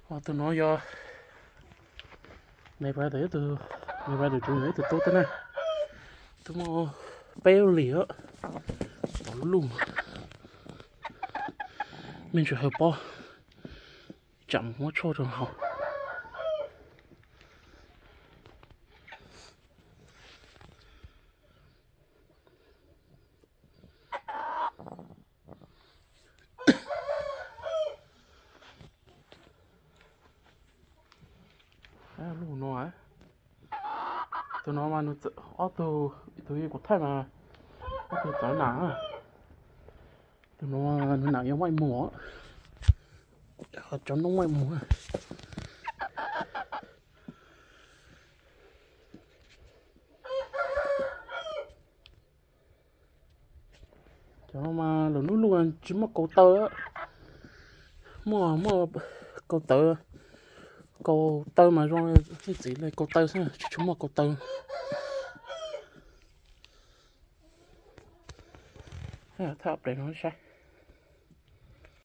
Tus no yog me brother, tus me brother tsuv ib tug tub teb na, twb muaj peb lub hlis, tau lub lug, me ntsis hawv pob, tsam muab tshuaj rau haus. Lub no, tus no mas ob tug, tus yog kuv thaij mas ob tug txawv nas, tus no nws nam yog maij mus, cov noob maij mus. Cov no mas lawv lub luj tsis muaj kaus taw, muaj muaj kaus taw, kaus taw mas zoo li txiv li kaus taw xwb tsis tshua muaj kaus taw. Thaj ples no saib.